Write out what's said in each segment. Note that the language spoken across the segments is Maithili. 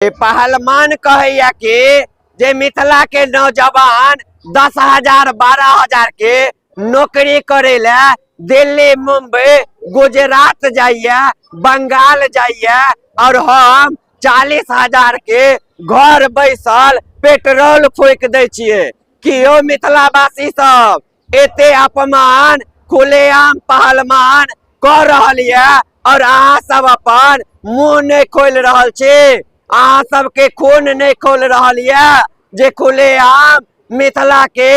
पहलमान कहैया कि जे मिथिला के नौजवान 10,000 12,000 के नौकरी करे ला दिल्ली, मुंबई, गुजरात जाइया, बंगाल जाइया और हम 40,000 के घर बैसल पेट्रोल फूक दै छियै। कि यौ मिथिलावासी सब, एते अपमान खुलेआम पहलमान कऽ रहल यऽ और अहाँ सब अपन मुंह नहि खोलि रहल छी, अहाँ सबके खून नहि खोलि रहल यऽ जे खुलेआम मिथिला के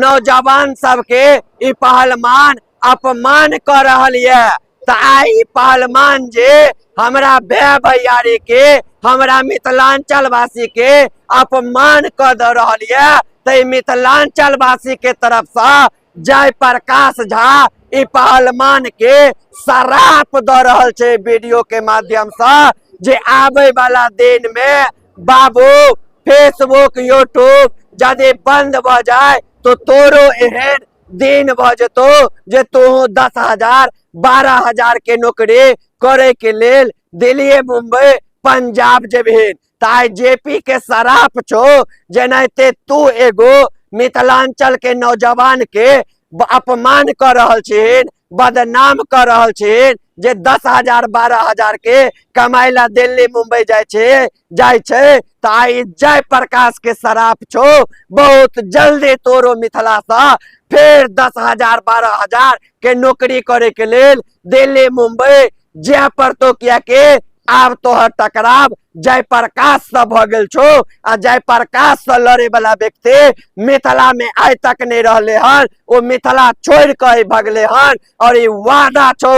नौजवान सबके ई पहलमान अपमान कऽ रहल यऽ। तऽ आइ ई पहलमान जे हमरा भाय भैयारी के, हमरा मिथिलांचल वासी के अपमान कऽ दऽ रहल यऽ, तऽ मिथिलांचल वासी के तरफसँ जय प्रकाश झा ई पहलमान के श्राप दऽ रहल छै वीडियो के माध्यम से जे आबे वाला दिन में बाबू फेसबुक यूट्यूब यदि बंद भऽ जाए तो तोरो एहन दिन भऽ जेतो जे तू 10,000 12,000 के नौकरी करे के लेल दिल्ली, मुंबई, पंजाब जेबहिन। तऽ आइ जेपी के श्राप छौ जेनाहिते तू एगो मिथिलांचल के नौजवान के अपमान कऽ रहल छिहिन, बदनाम कऽ रहल छिहिन जे 10,000 12,000 के कमाइ ला दिल्ली, मुंबई जाइ छै। तऽ आइ जय प्रकाश के श्राप छौ, बहुत जल्दी तोरो मिथिला सँ फेर 10,000 12,000 के नौकरी करे के लेल दिल्ली, मुंबई जाय पड़तो, कियाकि आब तोहर टकराव जयप्रकाश से भऽ गेल छौ आ जयप्रकाश से लड़े वाला व्यक्ति मिथिला में आइ तक नहीं रहले हन, ओ मिथिला छोड़ के ही भगले हन। और ई वादा छौ,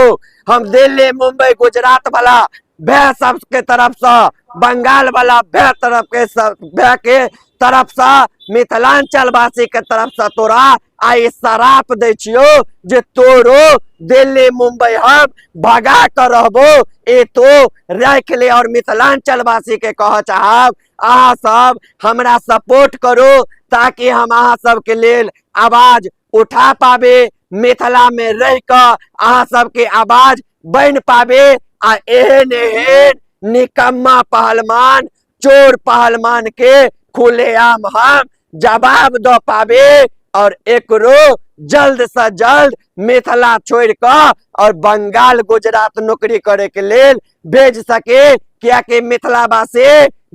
हम दिल्ली, मुंबई, गुजरात वाला भै सब के तरफ से, बंगाल वाला भै तरफ के सब भै के तरफ से, मिथिलांचल वासी के तरफ से तोरा आइ श्राप दै छियौ जे तोरो दिल्ली, मुंबई हम भगा के रहबो, ए तो राखि ले। और मिथिलांचल वासी के कह चाहब, अहाँ सब हमरा सपोर्ट करू ताकि हम अहाँ सबके लेल आवाज उठा पाबे, मिथिला में रह कऽ अहाँ सबके आवाज बनि पाबे आ एहन एहन निकम्मा पहलमान, चोर पहलमान के खुलेआम हम जवाब दऽ पाबे और एकरो जल्द से जल्द मिथिला छोड़ कऽ और बंगाल, गुजरात नौकरी करे के लेल भेज सके। कियाकि मिथिलावासी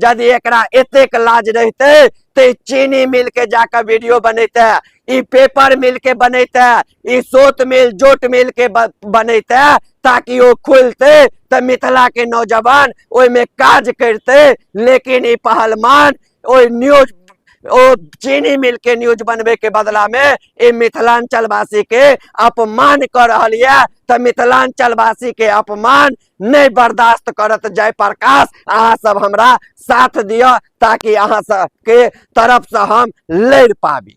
यदि एकरा एतेक लाज रहते तो चीनी मिल के जाकर वीडियो बनैते, ई पेपर मिल के बनैते, ई सोत मिल, जोट मिल के बनैते, ताकि ओ खुलते तो मिथिला के नौजवान ओहिमे काज करते। लेकिन ई पहलमान ओहि न्यूज, ओ चीनी मिल के न्यूज बनबे के बदला में ई मिथिलांचल वासी के अपमान कर रहल यऽ, तऽ मिथिलांचल वासी के अपमान नहीं बर्दाश्त करत जयप्रकाश। अहाँ सब हमरा साथ दिअ ताकि अहाँ सबके तरफ से हम लड़ पाबी।